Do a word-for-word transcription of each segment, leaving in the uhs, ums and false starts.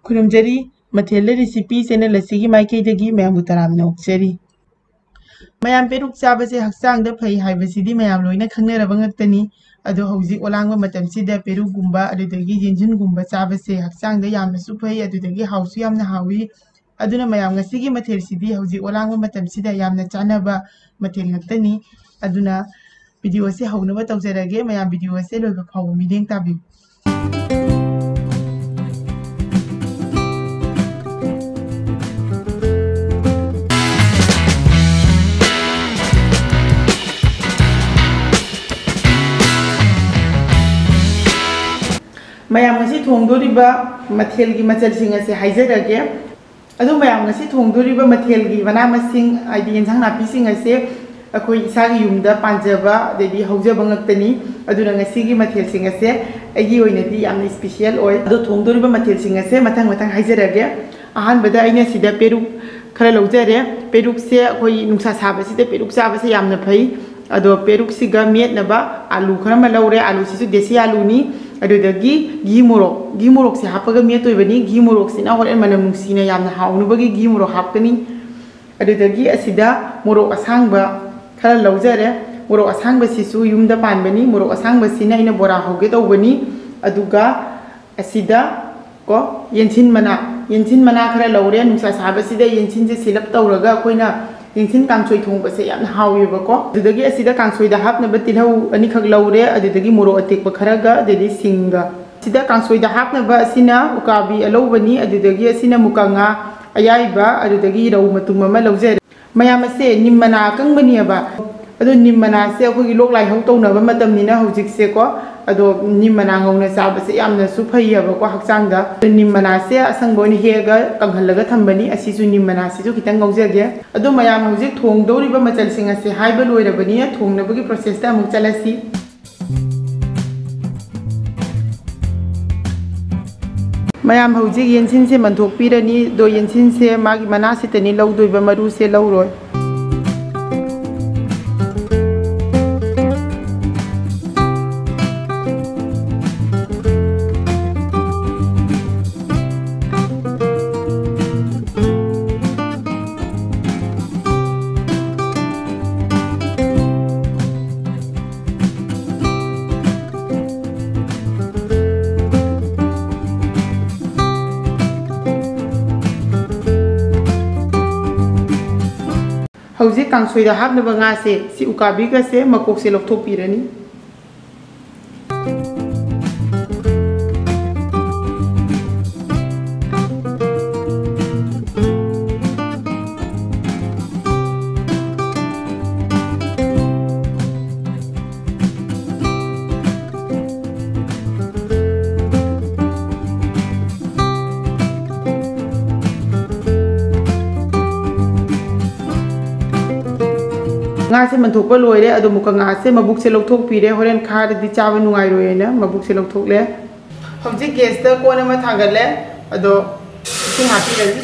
ꯈꯨꯔꯨꯝꯖꯔꯤ꯫ ꯃꯊꯦꯜꯗ recipe channel ꯑꯁꯤꯒꯤ ꯃꯥꯏꯀꯩꯗꯒꯤ ꯃꯌꯥꯝꯕꯨ ꯇꯔꯥꯝꯅ ꯑꯣꯛꯆꯔꯤ꯫ ꯃꯌꯥꯝ, ꯄꯦꯔꯨꯛ ꯆꯥꯕꯁꯦ ꯍꯛꯆꯥꯡꯗ ꯐꯩ ꯍꯥꯏꯕꯁꯤꯗꯤ ꯃꯌꯥꯝ ꯂꯣꯏꯅ ꯈꯪꯅꯔꯕ ꯉꯥꯛꯇꯅꯤ꯫ ꯑꯗꯣ ꯍꯧꯖꯤꯛ ꯑꯣꯂꯥꯡꯕ ꯃꯇꯝꯁꯤꯗ ꯄꯦꯔꯨꯛꯒꯨꯝꯕ ꯑꯗꯨꯗꯒꯤ ꯌꯦꯟꯖꯤꯟꯒꯨꯝꯕ ꯆꯥꯕꯁꯦ ꯍꯛꯆꯥꯡꯗ ꯌꯥꯝꯅꯁꯨ ꯐꯩ, ꯑꯗꯨꯗꯒꯤ ꯍꯥꯎꯁꯨ ꯌꯥꯝꯅ ꯍꯥꯎꯏ꯫ ꯑꯗꯨꯅ ꯃꯌꯥꯝ, ꯉꯁꯤꯒꯤ ꯃꯊꯦꯜꯁꯤꯗꯤ ꯍꯧꯖꯤꯛ ꯑꯣꯂꯥꯡꯕ ꯃꯇꯝꯁꯤꯗ ꯌꯥꯝꯅ ꯆꯥꯅꯕ ꯃꯊꯦꯜ ꯉꯥꯛꯇꯅꯤ꯫ ꯑꯗꯨꯅ ꯚꯤꯗꯤꯑꯣꯁꯦ ꯍꯧꯅꯕ ꯇꯧꯖꯔꯒꯦ꯫ ꯃꯌꯥꯝ, ꯚꯤꯗꯤꯑꯣꯁꯦ ꯂꯣꯏꯕ ꯐꯥꯎꯕ ꯃꯤꯠꯌꯦꯡ ꯇꯥꯕꯤꯌꯨ꯫ ꯃꯌꯥꯝ, ꯉꯁꯤ ꯊꯣꯡꯗꯣꯔꯤꯕ ꯃꯊꯦꯜꯒꯤ ꯃꯆꯜꯁꯤꯡ ꯑꯁꯦ ꯍꯥꯏꯖꯔꯒꯦ꯫ ꯑꯗꯣ ꯃꯌꯥꯝ, ꯉꯁꯤ ꯊꯣꯡꯗꯣꯔꯤꯕ ꯃꯊꯦꯜꯒꯤ ꯃꯅꯥ ꯃꯁꯤꯡ, ꯍꯥꯏꯗꯤ ꯌꯦꯟꯁꯥꯡ ꯅꯥꯄꯤꯁꯤꯡ ꯑꯁꯦ ꯑꯩꯈꯣꯏ ꯏꯁꯥꯒꯤ ꯌꯨꯝꯗ ꯄꯥꯟꯖꯕ ꯑꯗꯩꯗꯤ ꯍꯧꯖꯕ ꯉꯥꯛꯇꯅꯤ꯫ ꯑꯗꯨꯅ ꯉꯁꯤꯒꯤ ꯃꯊꯦꯜꯁꯤꯡ ꯑꯁꯦ ꯑꯩꯒꯤ ꯑꯣꯏꯅꯗꯤ ꯌꯥꯝꯅ ꯏꯁꯄꯤꯁꯦꯜ ꯑꯣꯏ꯫ ꯑꯗꯣ ꯊꯣꯡꯗꯣꯔꯤꯕ ꯃꯊꯦꯜꯁꯤꯡ ꯑꯁꯦ ꯃꯊꯪ ꯃꯊꯪ ꯍꯥꯏꯖꯔꯒꯦ꯫ ꯑꯍꯥꯟꯕꯗ ꯑꯩꯅ ꯁꯤꯗ ꯄꯦꯔꯨꯛ ꯈꯔ ꯂꯧꯖꯔꯦ꯫ ꯄꯦꯔꯨꯛꯁꯦ ꯑꯩꯈꯣꯏ ꯅꯨꯡꯁꯥ ꯁꯥꯕꯁꯤꯗ ꯄꯦꯔꯨꯛ ꯆꯥꯕꯁꯦ ꯌꯥꯝꯅ ꯐꯩ꯫ ꯑꯗꯣ ꯄꯦꯔꯨꯛꯁꯤꯒ ꯃꯦꯠꯅꯕ ꯑꯥꯂꯨ ꯈꯔ ꯑꯃ ꯂꯧꯔꯦ꯫ ꯑꯥꯂꯨꯁꯤꯁꯨ ꯗꯦꯁꯤ ꯑꯥꯂꯨꯅꯤ꯫ ꯑꯗꯨꯗꯒꯤ ꯘꯤ ꯃꯣꯔꯣꯛ, ꯘꯤ ꯃꯣꯔꯣꯛꯁꯦ ꯍꯥꯞꯄꯒ ꯃꯦꯠꯇꯣꯏꯕꯅꯤ꯫ ꯘꯤ ꯃꯣꯔꯣꯛꯁꯤꯅ ꯍꯣꯔꯦꯟ ꯃꯅꯝ ꯅꯨꯡꯁꯤꯅ ꯌꯥꯝꯅ ꯍꯥꯎꯅꯕꯒꯤ ꯘꯤ ꯃꯣꯔꯣꯛ ꯍꯥꯞꯀꯅꯤ꯫ ꯑꯗꯨꯗꯒꯤ ꯑꯁꯤꯗ ꯃꯣꯔꯣꯛ ꯑꯁꯥꯡꯕ ꯈꯔ ꯂꯧꯖꯔꯦ꯫ ꯃꯣꯔꯣꯛ ꯑꯁꯥꯡꯕꯁꯤꯁꯨ ꯌꯨꯝꯗ ꯄꯥꯟꯕꯅꯤ꯫ ꯃꯣꯔꯣꯛ ꯑꯁꯥꯡꯕꯁꯤꯅ ꯑꯩꯅ ꯕꯣꯔꯥ ꯍꯧꯒꯦ ꯇꯧꯕꯅꯤ꯫ ꯑꯗꯨꯒ ꯑꯁꯤꯗ ꯀꯣ, ꯌꯦꯟꯁꯤꯟ ꯃꯅꯥ, ꯌꯦꯟꯁꯤꯟ ꯃꯅꯥ ꯈꯔ ꯂꯧꯔꯦ꯫ ꯅꯨꯡꯁꯥ ꯁꯥꯕꯁꯤꯗ ꯌꯦꯟꯁꯤꯟꯁꯦ ꯁꯤꯂꯞ ꯇꯧꯔꯒ ꯑꯩꯈꯣꯏꯅ ꯌꯦꯟꯁꯤꯟ ꯀꯥꯡꯁꯣꯏ ꯊꯣꯡꯕꯁꯦ ꯌꯥꯝꯅ ꯍꯥꯎꯋꯦꯕꯀꯣ꯫ ꯑꯗꯨꯗꯒꯤ ꯑꯁꯤꯗ ꯀꯥꯡꯁꯣꯏꯗ ꯍꯥꯞꯅꯕ ꯇꯤꯜꯍꯧ ꯑꯅꯤꯈꯛ ꯂꯧꯔꯦ, ꯑꯗꯨꯗꯒꯤ ꯃꯣꯔꯣꯛ ꯑꯇꯦꯛꯄ ꯈꯔꯒ, ꯑꯗꯨꯗꯒꯤ ꯁꯤꯡꯒ꯫ ꯁꯤꯗ ꯀꯥꯡꯁꯣꯏꯗ ꯍꯥꯞꯅꯕ ꯑꯁꯤꯅ ꯎꯀꯥꯕꯤ ꯑꯂꯧꯕꯅꯤ, ꯑꯗꯨꯗꯒꯤ ꯑꯁꯤꯅ ꯃꯨꯀꯥ ꯉꯥ ꯑꯌꯥꯏꯕ, ꯑꯗꯨꯗꯒꯤ ꯔꯧ ꯃꯇꯨꯝ ꯑꯃ ꯂꯧꯖꯔꯦ꯫ ꯃꯌꯥꯝ, ꯑꯁꯦ ꯅꯤꯝ ꯃꯅꯥ ꯑꯀꯪꯕꯅꯦꯕ꯫ ꯑꯗꯣ ꯅꯤꯝ ꯃꯅꯥꯁꯦ ꯑꯩꯈꯣꯏꯒꯤ ꯂꯣꯛ ꯂꯥꯏꯍꯧ ꯇꯧꯅꯕ ꯃꯇꯝꯅꯤꯅ ꯍꯧꯖꯤꯛꯁꯦꯀꯣ꯫ ꯑꯗꯣ ꯅꯤꯝ ꯃꯅꯥ ꯉꯧꯅ ꯆꯥꯕꯁꯦ ꯌꯥꯝꯅꯁꯨ ꯐꯩꯌꯦꯕꯀꯣ ꯍꯛꯆꯥꯡꯗ꯫ ꯑꯗꯣ ꯅꯤꯝ ꯃꯅꯥꯁꯦ ꯑꯁꯪꯕ ꯑꯣꯏꯅ ꯍꯦꯛꯑꯒ ꯀꯪꯍꯜꯂꯒ ꯊꯝꯕꯅꯤ꯫ ꯑꯁꯤꯁꯨ ꯅꯤꯝ ꯃꯅꯥꯁꯤꯁꯨ ꯈꯤꯇꯪ ꯉꯧꯖꯒꯦ꯫ ꯑꯗꯣ ꯃꯌꯥꯝ, ꯍꯧꯖꯤꯛ ꯊꯣꯡꯗꯧꯔꯤꯕ ꯃꯆꯜꯁꯤꯡ ꯑꯁꯦ ꯍꯥꯏꯕ ꯂꯣꯏꯔꯕꯅꯤꯅ ꯊꯣꯡꯅꯕꯒꯤ ꯄ꯭ꯔꯣꯁꯦꯁꯇ ꯑꯃꯨꯛ ꯆꯠꯂꯁꯤ꯫ ꯃꯌꯥꯝ, ꯍꯧꯖꯤꯛ ꯌꯦꯟꯁꯤꯟꯁꯦ ꯃꯟꯊꯣꯛꯄꯤꯔꯅꯤ꯫ ꯑꯗꯣ ꯌꯦꯟꯁꯤꯟꯁꯦ ꯃꯥꯒꯤ ꯃꯅꯥꯁꯤꯇꯅꯤ ꯂꯧꯗꯣꯏꯕ, ꯃꯔꯨꯁꯦ ꯂꯧꯔꯣꯏ꯫ ꯍꯧꯖꯤꯛ ꯀꯥꯡꯁꯣꯏꯗ ꯍꯥꯞꯅꯕ ꯉꯥꯁꯦ, ꯁꯤ ꯎꯀꯥꯕꯤꯒꯁꯦ ꯃꯀꯣꯛꯁꯦ ꯂꯧꯊꯣꯛꯄꯤꯔꯅꯤ꯫ ꯉꯥꯁꯦ ꯃꯟꯊꯣꯛꯄ ꯂꯣꯏꯔꯦ꯫ ꯑꯗꯣ ꯃꯨꯀ ꯉꯥꯁꯦ ꯃꯕꯨꯛꯁꯦ ꯂꯧꯊꯣꯛꯄꯤꯔꯦ꯫ ꯍꯣꯔꯦꯟ ꯈꯥꯔꯗꯤ ꯆꯥꯕ ꯅꯨꯡꯉꯥꯏꯔꯣꯏꯅ ꯃꯕꯨꯛꯁꯦ ꯂꯧꯊꯣꯛꯂꯦ꯫ ꯍꯧꯖꯤꯛ ꯒꯦꯁꯇ ꯀꯣꯟ ꯑꯃ ꯊꯥꯡꯒꯠꯂꯦ꯫ ꯑꯗꯣ ꯏꯁꯤꯡ ꯍꯥꯞꯄꯤꯔꯅꯤ꯫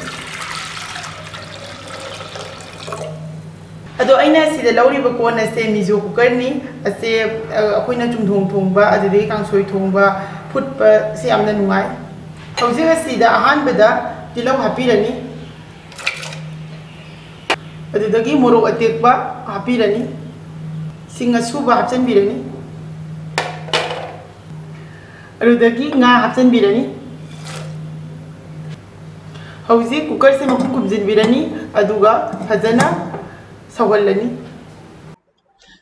ꯑꯗꯣ ꯑꯩꯅ ꯁꯤꯗ ꯂꯧꯔꯤꯕ ꯀꯣꯟ ꯑꯁꯦ ꯃꯤꯖꯣ ꯀꯨꯀꯔꯅꯤ꯫ ꯑꯁꯦ, ꯑ, ꯑꯩꯈꯣꯏꯅ ꯆꯨꯝꯊꯣꯡ ꯊꯣꯡꯕ, ꯑꯗꯨꯗꯒꯤ ꯀꯥꯡꯁꯣꯏ ꯊꯣꯡꯕ, ꯐꯨꯠꯄꯁꯦ ꯌꯥꯝꯅ ꯅꯨꯡꯉꯥꯏ꯫ ꯍꯧꯖꯤꯛ ꯑꯁꯤꯗ ꯑꯍꯥꯟꯕꯗ ꯇꯤꯜꯍꯧ ꯍꯥꯞꯄꯤꯔꯅꯤ꯫ ꯑꯗꯨꯗꯒꯤ ꯃꯣꯔꯣꯛ ꯑꯇꯦꯛꯄ ꯍꯥꯞꯄꯤꯔꯅꯤ꯫ ꯁꯤꯡ ꯑꯁꯨꯕ ꯍꯥꯞꯆꯤꯟꯕꯤꯔꯅꯤ꯫ ꯑꯗꯨꯗꯒꯤ ꯉꯥ ꯍꯥꯞꯆꯤꯟꯕꯤꯔꯅꯤ꯫ ꯍꯧꯖꯤꯛ ꯀꯨꯀꯔꯁꯦ ꯃꯈꯨꯝ ꯈꯨꯝꯖꯤꯟꯕꯤꯔꯅꯤ, ꯑꯗꯨꯒ ꯐꯖꯅ ꯁꯧꯍꯜꯂꯅꯤ꯫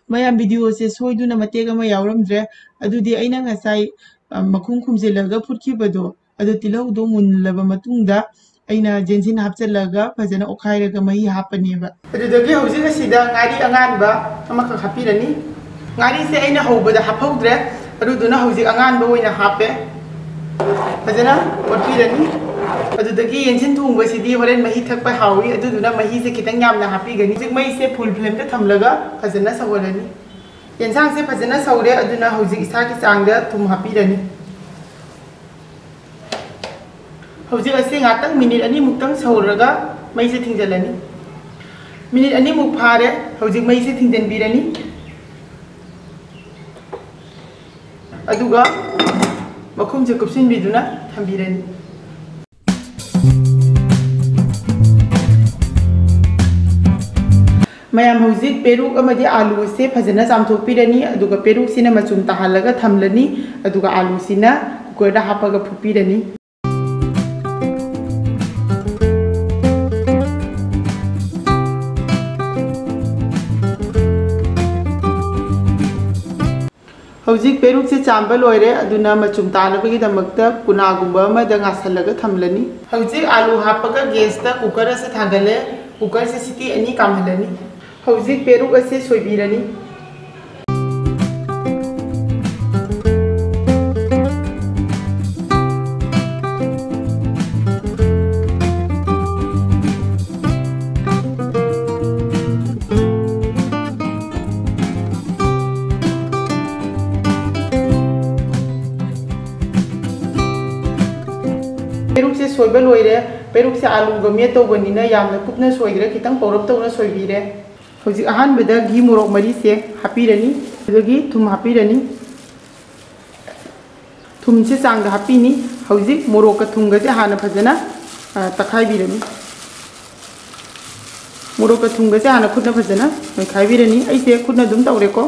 ꯃꯌꯥꯝ, ꯚꯤꯗꯤꯑꯣꯁꯦ ꯁꯣꯏꯗꯨꯅ ꯃꯇꯦꯛ ꯑꯃ ꯌꯥꯎꯔꯝꯗ꯭ꯔꯦ꯫ ꯑꯗꯨꯗꯤ ꯑꯩꯅ ꯉꯁꯥꯏ, ꯑ, ꯃꯈꯨꯝ ꯈꯨꯝꯖꯤꯜꯂꯒ ꯐꯨꯠꯈꯤꯕꯗꯣ, ꯑꯗꯨ ꯇꯤꯜꯍꯧꯗꯣ ꯃꯨꯜꯂꯕ ꯃꯇꯨꯡꯗ ꯑꯩꯅ ꯌꯦꯟꯁꯤꯟ ꯍꯥꯞꯆꯤꯜꯂꯒ ꯐꯖꯅ ꯑꯣꯠꯈꯥꯏꯔꯒ ꯃꯍꯤ ꯍꯥꯞꯄꯅꯦꯕ꯫ ꯑꯗꯨꯗꯒꯤ ꯍꯧꯖꯤꯛ ꯑꯁꯤꯗ ꯉꯥꯔꯤ ꯑꯉꯥꯟꯕ ꯑꯃꯈꯛ ꯍꯥꯞꯄꯤꯔꯅꯤ꯫ ꯉꯥꯔꯤꯁꯦ ꯑꯩꯅ ꯍꯧꯕꯗ ꯍꯥꯞꯍꯧꯗ꯭ꯔꯦ, ꯑꯗꯨꯗꯨꯅ ꯍꯧꯖꯤꯛ ꯑꯉꯥꯟꯕ ꯑꯣꯏꯅ ꯍꯥꯞꯄꯦ꯫ ꯐꯖꯅ ꯑꯣꯠꯄꯤꯔꯅꯤ꯫ ꯑꯗꯨꯗꯒꯤ ꯌꯦꯟꯁꯤꯟ ꯊꯣꯡꯕꯁꯤꯗꯤ ꯍꯣꯔꯦꯟ ꯃꯍꯤ ꯊꯛꯄ ꯍꯥꯎꯏ, ꯑꯗꯨꯗꯨꯅ ꯃꯍꯤꯁꯦ ꯈꯤꯇꯪ ꯌꯥꯝꯅ ꯍꯥꯞꯄꯤꯒꯅꯤ꯫ ꯍꯧꯖꯤꯛ ꯃꯩꯁꯦ ꯐꯨꯜ ꯐ꯭ꯂꯦꯝꯗ ꯊꯝꯂꯒ ꯐꯖꯅ ꯁꯧꯍꯜꯂꯅꯤ꯫ ꯌꯦꯟꯁꯥꯡꯁꯦ ꯐꯖꯅ ꯁꯧꯔꯦ, ꯑꯗꯨꯅ ꯍꯧꯖꯤꯛ ꯏꯁꯥꯒꯤ ꯆꯥꯡꯗ ꯊꯨꯝ ꯍꯥꯞꯄꯤꯔꯅꯤ꯫ ꯍꯧꯖꯤꯛ ꯑꯁꯤ ꯉꯥꯛꯇꯪ ꯃꯤꯅꯤꯠ ꯑꯅꯤꯃꯨꯛꯇꯪ ꯁꯧꯔꯒ ꯃꯩꯁꯦ ꯊꯤꯡꯖꯤꯜꯂꯅꯤ꯫ ꯃꯤꯅꯤꯠ ꯑꯅꯤꯃꯨꯛ ꯐꯥꯔꯦ, ꯍꯧꯖꯤꯛ ꯃꯩꯁꯦ ꯊꯤꯡꯖꯤꯟꯕꯤꯔꯅꯤ꯫ ꯑꯗꯨꯒ ꯃꯈꯨꯝꯁꯦ ꯀꯨꯞꯁꯤꯟꯕꯤꯗꯨꯅ ꯊꯝꯕꯤꯔꯅꯤ꯫ ꯃꯌꯥꯝ, ꯍꯧꯖꯤꯛ ꯄꯦꯔꯨꯛ ꯑꯃꯗꯤ ꯑꯥꯂꯨꯁꯦ ꯐꯖꯅ ꯆꯥꯝꯊꯣꯛꯄꯤꯔꯅꯤ, ꯑꯗꯨꯒ ꯄꯦꯔꯨꯛꯁꯤꯅ ꯃꯆꯨꯝ ꯇꯥꯍꯜꯂꯒ ꯊꯝꯂꯅꯤ, ꯑꯗꯨꯒ ꯑꯥꯂꯨꯁꯤꯅ ꯀꯨꯀꯔꯗ ꯍꯥꯞꯄꯒ ꯐꯨꯠꯄꯤꯔꯅꯤ꯫ ꯍꯧꯖꯤꯛ ꯄꯦꯔꯨꯛꯁꯦ ꯆꯥꯝꯕ ꯂꯣꯏꯔꯦ, ꯑꯗꯨꯅ ꯃꯆꯨꯝ ꯇꯥꯅꯕꯒꯤꯗꯃꯛꯇ ꯀꯨꯅꯥꯒꯨꯝꯕ ꯑꯃꯗ ꯉꯥꯁꯜꯂꯒ ꯊꯝꯂꯅꯤ꯫ ꯍꯧꯖꯤꯛ ꯑꯥꯂꯨ ꯍꯥꯞꯄꯒ ꯒꯦꯁꯇ ꯀꯨꯀꯔ ꯑꯁꯤ ꯊꯥꯡꯒꯠꯂꯦ꯫ ꯀꯨꯀꯔꯁꯦ ꯁꯤꯇꯤ ꯑꯅꯤ ꯀꯥꯝꯍꯜꯂꯅꯤ꯫ ꯍꯧꯖꯤꯛ ꯄꯦꯔꯨꯛ ꯑꯁꯤ ꯁꯣꯏꯕꯤꯔꯅꯤ꯫ ꯄꯦꯔꯨꯛꯁꯦ ꯁꯣꯏꯕ ꯂꯣꯏꯔꯦ꯫ ꯄꯦꯔꯨꯛꯁꯦ ꯑꯥꯂꯨꯒ ꯃꯦꯠ ꯇꯧꯕꯅꯤꯅ ꯌꯥꯝꯅ ꯀꯨꯞꯅ ꯁꯣꯏꯗ꯭ꯔꯦ, ꯈꯤꯇꯪ ꯄꯧꯔꯞ ꯇꯧꯅ ꯁꯣꯏꯕꯤꯔꯦ꯫ ꯍꯧꯖꯤꯛ ꯑꯍꯥꯟꯕꯗ ꯘꯤ ꯃꯣꯔꯣꯛ ꯃꯔꯤꯁꯦ ꯍꯥꯞꯄꯤꯔꯅꯤ, ꯑꯗꯨꯗꯒꯤ ꯊꯨꯝ ꯍꯥꯞꯄꯤꯔꯅꯤ꯫ ꯊꯨꯝꯁꯦ ꯆꯥꯡꯗ ꯍꯥꯞꯄꯤꯅꯤ꯫ ꯍꯧꯖꯤꯛ ꯃꯣꯔꯣꯛꯀ ꯊꯨꯝꯒꯁꯦ ꯍꯥꯟꯅ ꯐꯖꯅ, ꯑ, ꯇꯛꯈꯥꯏꯕꯤꯔꯅꯤ꯫ ꯃꯣꯔꯣꯛꯀ ꯊꯨꯝꯒꯁꯦ ꯍꯥꯟꯅ ꯈꯨꯠꯅ ꯐꯖꯅ ꯅꯣꯏꯈꯥꯏꯕꯤꯔꯅꯤ꯫ ꯑꯩꯁꯦ ꯈꯨꯠꯅ ꯑꯗꯨꯝ ꯇꯧꯔꯦꯀꯣ꯫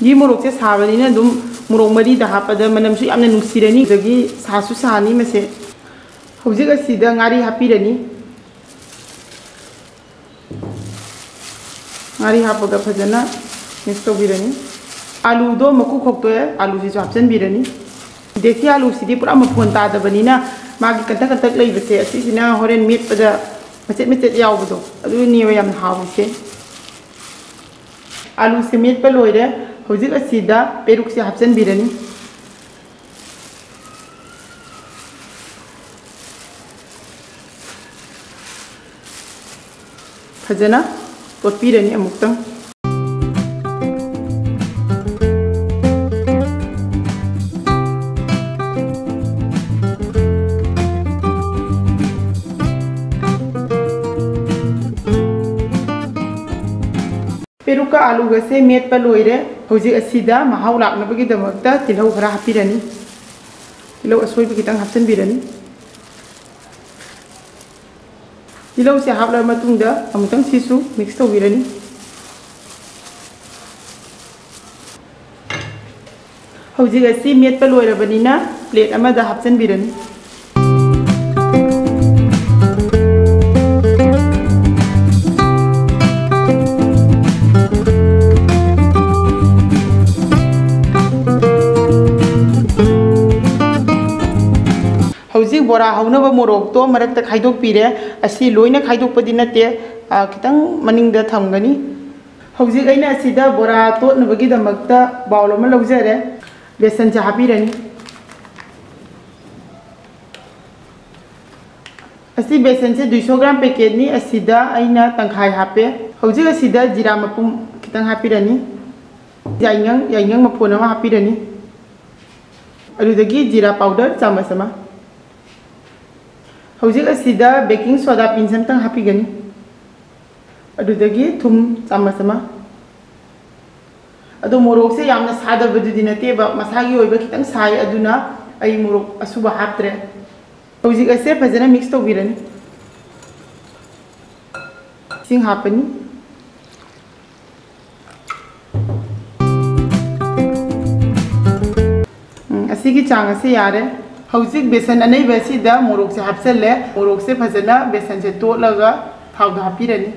ꯘꯤ ꯃꯣꯔꯣꯛꯁꯦ ꯁꯥꯕꯅꯤꯅ ꯑꯗꯨꯝ ꯃꯣꯔꯣꯛ ꯃꯔꯤꯗ ꯍꯥꯞꯄꯗ ꯃꯅꯝꯁꯨ ꯌꯥꯝꯅ ꯅꯨꯡꯁꯤꯔꯅꯤ, ꯑꯗꯒꯤ ꯁꯥꯁꯨ ꯁꯥꯅꯤ ꯃꯁꯦ꯫ ꯍꯧꯖꯤꯛ ꯑꯁꯤꯗ ꯉꯥꯔꯤ ꯍꯥꯞꯄꯤꯔꯅꯤ꯫ ꯉꯥꯔꯤ ꯍꯥꯞꯄꯒ ꯐꯖꯅ ꯃꯤꯛꯁ ꯇꯧꯕꯤꯔꯅꯤ꯫ ꯑꯥꯂꯨꯗꯣ ꯃꯀꯨ ꯈꯣꯛꯇꯣꯛꯑꯦ, ꯑꯥꯂꯨꯁꯤꯁꯨ ꯍꯥꯞꯆꯤꯟꯕꯤꯔꯅꯤ꯫ ꯗꯦꯁꯤ ꯑꯥꯂꯨꯁꯤꯗꯤ ꯄꯨꯔꯥ ꯃꯐꯣꯟ ꯇꯥꯗꯕꯅꯤꯅ ꯃꯥꯒꯤ ꯀꯟꯇꯛ ꯀꯟꯇꯛ ꯂꯩꯕꯁꯦ ꯑꯁꯤꯁꯤꯅ ꯍꯣꯔꯦꯟ ꯃꯦꯠꯄꯗ ꯃꯆꯦꯠ ꯃꯆꯦꯠ ꯌꯥꯎꯕꯗꯣ ꯑꯗꯨꯅꯦꯕ ꯌꯥꯝꯅ ꯍꯥꯎꯔꯤꯁꯦ꯫ ꯑꯥꯂꯨꯁꯦ ꯃꯦꯠꯄ ꯂꯣꯏꯔꯦ꯫ ꯍꯧꯖꯤꯛ ꯑꯁꯤꯗ ꯄꯦꯔꯨꯛꯁꯦ ꯍꯥꯞꯆꯤꯟꯕꯤꯔꯅꯤ꯫ ꯐꯖꯅ ꯇꯣꯠꯄꯤꯔꯅꯤ ꯑꯃꯨꯛꯇꯪ꯫ ꯄꯦꯔꯨꯛꯀ ꯑꯥꯂꯨꯒꯁꯦ ꯃꯦꯠꯄ ꯂꯣꯏꯔꯦ꯫ ꯍꯧꯖꯤꯛ ꯑꯁꯤꯗ ꯃꯍꯥꯎ ꯂꯥꯛꯅꯕꯒꯤꯗꯃꯛꯇ ꯇꯤꯜꯍꯧ ꯈꯔ ꯍꯥꯞꯄꯤꯔꯅꯤ꯫ ꯇꯤꯜꯍꯧ ꯑꯁꯣꯏꯕ ꯈꯤꯇꯪ ꯍꯥꯞꯆꯤꯟꯕꯤꯔꯅꯤ꯫ ꯇꯤꯜꯍꯧꯁꯦ ꯍꯥꯞꯂꯕ ꯃꯇꯨꯡꯗ ꯑꯃꯨꯛꯇꯪ ꯁꯤꯁꯨ ꯃꯤꯛꯁ ꯇꯧꯕꯤꯔꯅꯤ꯫ ꯍꯧꯖꯤꯛ ꯑꯁꯤ ꯃꯦꯠꯄ ꯂꯣꯏꯔꯕꯅꯤꯅ ꯄ꯭ꯂꯦꯠ ꯑꯃꯗ ꯍꯥꯞꯆꯤꯟꯕꯤꯔꯅꯤ꯫ ꯍꯧꯖꯤꯛ ꯕꯣꯔꯥ ꯍꯧꯅꯕ ꯃꯣꯔꯣꯛꯇꯣ ꯃꯔꯛꯇ ꯈꯥꯏꯗꯣꯛꯄꯤꯔꯦ꯫ ꯑꯁꯤ ꯂꯣꯏꯅ ꯈꯥꯏꯗꯣꯛꯄꯗꯤ ꯅꯠꯇꯦ, ꯑ, ꯈꯤꯇꯪ ꯃꯅꯤꯡꯗ ꯊꯝꯒꯅꯤ꯫ ꯍꯧꯖꯤꯛ ꯑꯩꯅ ꯑꯁꯤꯗ ꯕꯣꯔꯥ ꯇꯣꯠꯅꯕꯒꯤꯗꯃꯛꯇ ꯕꯥꯎꯜ ꯑꯃ ꯂꯧꯖꯔꯦ꯫ ꯕꯦꯁꯟꯁꯦ ꯍꯥꯞꯄꯤꯔꯅꯤ꯫ ꯑꯁꯤ ꯕꯦꯁꯟꯁꯦ ꯗꯨꯏꯁꯣ ꯒ꯭ꯔꯥꯝ ꯄꯦꯀꯦꯠꯅꯤ, ꯑꯁꯤꯗ ꯑꯩꯅ ꯇꯪꯈꯥꯏ ꯍꯥꯞꯄꯦ꯫ ꯍꯧꯖꯤꯛ ꯑꯁꯤꯗ ꯖꯤꯔꯥ ꯃꯄꯨꯝ ꯈꯤꯇꯪ ꯍꯥꯞꯄꯤꯔꯅꯤ꯫ ꯌꯥꯏꯉꯪ, ꯌꯥꯏꯉꯪ ꯃꯐꯣꯟ ꯑꯃ ꯍꯥꯞꯄꯤꯔꯅꯤ꯫ ꯑꯗꯨꯗꯒꯤ ꯖꯤꯔꯥ ꯄꯥꯎꯗꯔ ꯆꯥꯃꯁ ꯑꯃ꯫ ꯍꯧꯖꯤꯛ ꯑꯁꯤꯗ ꯕꯦꯀꯤꯡ ꯁꯣꯗꯥ ꯄꯤꯟꯁ ꯑꯃꯇꯪ ꯍꯥꯞꯄꯤꯒꯅꯤ꯫ ꯑꯗꯨꯗꯒꯤ ꯊꯨꯝ ꯆꯥꯃꯁ ꯑꯃ꯫ ꯑꯗꯣ ꯃꯣꯔꯣꯛꯁꯦ ꯌꯥꯝꯅ ꯁꯥꯗꯕꯗꯨꯗꯤ ꯅꯠꯇꯦꯕ, ꯃꯁꯥꯒꯤ ꯑꯣꯏꯕ ꯈꯤꯇꯪ ꯁꯥꯏ, ꯑꯗꯨꯅ ꯑꯩ ꯃꯣꯔꯣꯛ ꯑꯁꯨꯕ ꯍꯥꯞꯇ꯭ꯔꯦ꯫ ꯍꯧꯖꯤꯛ ꯑꯁꯦ ꯐꯖꯅ ꯃꯤꯛꯁ ꯇꯧꯕꯤꯔꯅꯤ꯫ ꯏꯁꯤꯡ ꯍꯥꯞꯄꯅꯤ꯫ ꯎꯝ, ꯑꯁꯤꯒꯤ ꯆꯥꯡ ꯑꯁꯤ ꯌꯥꯔꯦ꯫ ꯍꯧꯖꯤꯛ ꯕꯦꯁꯟ ꯑꯅꯩꯕ ꯑꯁꯤꯗ ꯃꯣꯔꯣꯛꯁꯦ ꯍꯥꯞꯆꯜꯂꯦ꯫ ꯃꯣꯔꯣꯛꯁꯦ ꯐꯖꯅ ꯕꯦꯁꯟꯁꯦ ꯇꯣꯠꯂꯒ ꯊꯥꯎꯗ ꯍꯥꯞꯄꯤꯔꯅꯤ꯫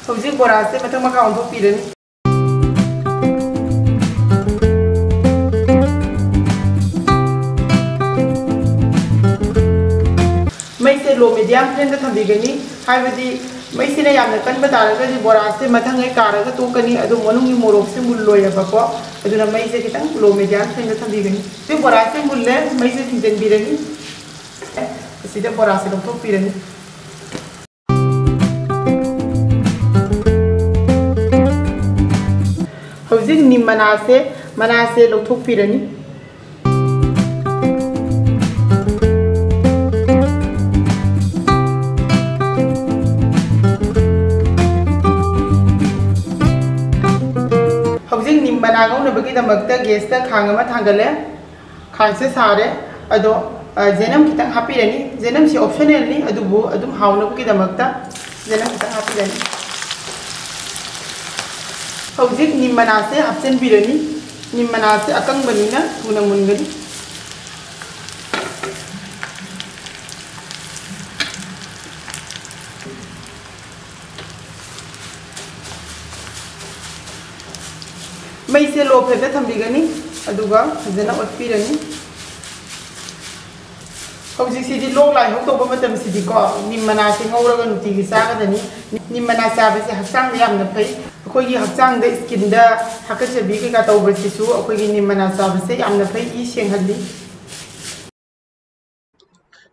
ꯍꯧꯖꯤꯛ ꯕꯣꯔꯥꯁꯦ ꯃꯊꯛ ꯃꯈꯥ ꯑꯣꯟꯊꯣꯛꯄꯤꯔꯅꯤ꯫ ꯃꯩꯁꯦ ꯂꯣ ꯃꯤꯗꯤꯌꯝ ꯐ꯭ꯂꯦꯝꯗ ꯊꯝꯕꯤꯒꯅꯤ, ꯍꯥꯏꯕꯗꯤ ꯃꯩꯁꯤꯅ ꯌꯥꯝꯅ ꯀꯟꯕ ꯇꯥꯔꯒꯗꯤ ꯕꯣꯔꯥꯁꯦ ꯃꯊꯪꯉꯩ ꯀꯥꯔꯒ ꯇꯣꯛꯀꯅꯤ, ꯑꯗꯨ ꯃꯅꯨꯡꯒꯤ ꯃꯣꯔꯣꯛꯁꯦ ꯃꯨꯜꯂꯣꯏꯑꯕꯀꯣ꯫ ꯑꯗꯨꯅ ꯃꯩꯁꯦ ꯈꯤꯇꯪ ꯂꯣ ꯃꯤꯗꯤꯌꯝ ꯐ꯭ꯂꯦꯝꯗ ꯊꯝꯕꯤꯒꯅꯤ꯫ ꯍꯧꯖꯤꯛ ꯕꯣꯔꯥꯁꯦ ꯃꯨꯜꯂꯦ, ꯃꯩꯁꯦ ꯊꯤꯡꯖꯤꯟꯕꯤꯔꯅꯤ꯫ ꯑꯁꯤꯗ ꯕꯣꯔꯥꯁꯦ ꯂꯧꯊꯣꯛꯄꯤꯔꯅꯤ꯫ ꯍꯧꯖꯤꯛ ꯅꯤꯝ ꯃꯅꯥꯁꯦ, ꯃꯅꯥꯁꯦ ꯂꯧꯊꯣꯛꯄꯤꯔꯅꯤ꯫ ꯍꯧꯖꯤꯛ ꯅꯤꯝ ꯃꯅꯥ ꯉꯧꯅꯕꯒꯤꯗꯃꯛꯇ ꯒꯦꯁꯇ ꯈꯥꯡ ꯑꯃ ꯊꯥꯡꯒꯠꯂꯦ꯫ ꯈꯥꯡꯁꯦ ꯁꯥꯔꯦ, ꯑꯗꯣ ꯖꯦꯅꯝ ꯈꯤꯇꯪ ꯍꯥꯞꯄꯤꯔꯅꯤ꯫ ꯖꯦꯅꯝꯁꯤ optional ꯅꯤ, ꯑꯗꯨꯕꯨ ꯑꯗꯨꯝ ꯍꯥꯎꯅꯕꯒꯤꯗꯃꯛꯇ ꯖꯦꯅꯝ ꯈꯤꯇꯪ ꯍꯥꯞꯄꯤꯔꯅꯤ꯫ ꯍꯧꯖꯤꯛ ꯅꯤꯝ ꯃꯅꯥꯁꯦ ꯍꯥꯞꯆꯤꯟꯕꯤꯔꯅꯤ꯫ ꯅꯤꯝ ꯃꯅꯥꯁꯦ ꯑꯀꯪꯕꯅꯤꯅ ꯊꯨꯅ ꯃꯨꯟꯒꯅꯤ꯫ ꯃꯩꯁꯦ low flame ꯗ ꯊꯝꯕꯤꯒꯅꯤ, ꯑꯗꯨꯒ ꯐꯖꯅ ꯑꯣꯠꯄꯤꯔꯅꯤ꯫ ꯍꯧꯖꯤꯛꯁꯤꯗꯤ ꯂꯣꯛ ꯂꯥꯏꯍꯧ ꯇꯧꯕ ꯃꯇꯝꯁꯤꯗꯤꯀꯣ, ꯅꯤꯝ ꯃꯅꯥꯁꯦ ꯉꯧꯔꯒ ꯅꯨꯡꯇꯤꯒꯤ ꯆꯥꯒꯗꯅꯤ꯫ ꯅꯤꯝ ꯃꯅꯥ ꯆꯥꯕꯁꯦ ꯍꯛꯆꯥꯡꯗ ꯌꯥꯝꯅ ꯐꯩ꯫ ꯑꯩꯈꯣꯏꯒꯤ ꯍꯛꯆꯥꯡꯗ skin ꯗ ꯍꯥꯀꯠꯆꯕꯤ ꯀꯩꯀꯥ ꯇꯧꯕꯁꯤꯁꯨ ꯑꯩꯈꯣꯏꯒꯤ ꯅꯤꯝ ꯃꯅꯥ ꯆꯥꯕꯁꯦ ꯌꯥꯝꯅ ꯐꯩ, ꯏ ꯁꯦꯡꯍꯜꯂꯤ꯫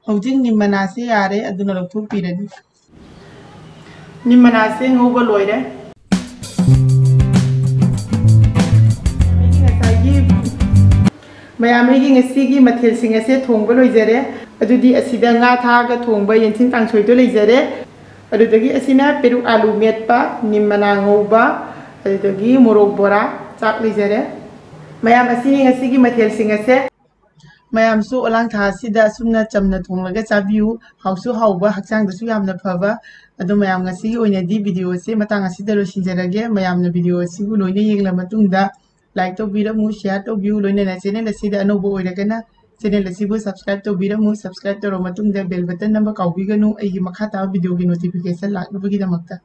ꯍꯧꯖꯤꯛ ꯅꯤꯝ ꯃꯅꯥꯁꯦ ꯌꯥꯔꯦ, ꯑꯗꯨꯅ ꯂꯧꯊꯣꯛꯄꯤꯔꯅꯤ꯫ ꯅꯤꯝ ꯃꯅꯥꯁꯦ ꯉꯧꯕ ꯂꯣꯏꯔꯦ꯫ ꯑꯩꯒꯤ ꯉꯁꯥꯏꯒꯤ ꯃꯌꯥꯝ, ꯑꯩꯒꯤ ꯉꯁꯤꯒꯤ ꯃꯊꯦꯜꯁꯤꯡ ꯑꯁꯦ ꯊꯣꯡꯕ ꯂꯣꯏꯖꯔꯦ꯫ ꯑꯗꯨꯗꯤ ꯑꯁꯤꯗ ꯉꯥ ꯊꯥꯛꯑꯒ ꯊꯣꯡꯕ ꯌꯦꯟꯊꯤꯟ ꯀꯥꯡꯁꯣꯏꯗꯣ ꯂꯩꯖꯔꯦ꯫ ꯑꯗꯨꯗꯒꯤ ꯑꯁꯤꯅ ꯄꯦꯔꯨꯛ ꯑꯥꯂꯨ ꯃꯦꯠꯄ, ꯅꯤꯝ ꯃꯅꯥ ꯉꯧꯕ, ꯑꯗꯨꯗꯒꯤ ꯃꯣꯔꯣꯛ ꯕꯣꯔꯥ, ꯆꯥꯛ ꯂꯩꯖꯔꯦ꯫ ꯃꯌꯥꯝ, ꯑꯁꯤꯅꯤ ꯉꯁꯤꯒꯤ ꯃꯊꯦꯜꯁꯤꯡ ꯑꯁꯦ꯫ ꯃꯌꯥꯝꯁꯨ ꯑꯣꯂꯥꯡ ꯊꯥ ꯑꯁꯤꯗ ꯑꯁꯨꯝꯅ ꯆꯝꯅ ꯊꯣꯡꯂꯒ ꯆꯥꯕꯤꯌꯨ꯫ ꯍꯥꯎꯁꯨ ꯍꯥꯎꯕ, ꯍꯛꯆꯥꯡꯗꯁꯨ ꯌꯥꯝꯅ ꯐꯕ꯫ ꯑꯗꯣ ꯃꯌꯥꯝ, ꯉꯁꯤꯒꯤ ꯑꯣꯏꯅꯗꯤ video ꯑꯁꯤ ꯃꯇꯥꯡ ꯑꯁꯤꯗ ꯂꯣꯏꯁꯤꯟꯖꯔꯒꯦ꯫ ꯃꯌꯥꯝꯅ video ꯑꯁꯤꯕꯨ ꯂꯣꯏꯅ ꯌꯦꯡꯂ ꯃꯇꯨꯡꯗ like ꯇꯧꯕꯤꯔꯝꯃꯨ, share ꯇꯧꯕꯤꯌꯨ, ꯂꯣꯏꯅꯅ channel ꯑꯁꯤꯗ ꯑꯅꯧꯕ ꯑꯣꯏꯔꯒꯅ channel ꯑꯁꯤꯕꯨ subscribe ꯇꯧꯕꯤꯔꯝꯃꯨ꯫ Subscribe ꯇꯧꯔꯕ ꯃꯇꯨꯡꯗ bell button ꯅꯝꯕ ꯀꯥꯎꯕꯤꯒꯅꯨ, ꯑꯩꯒꯤ ꯃꯈꯥ ꯇꯥꯕ video ꯒꯤ notification ꯂꯥꯛꯅꯕꯒꯤꯗꯃꯛꯇ꯫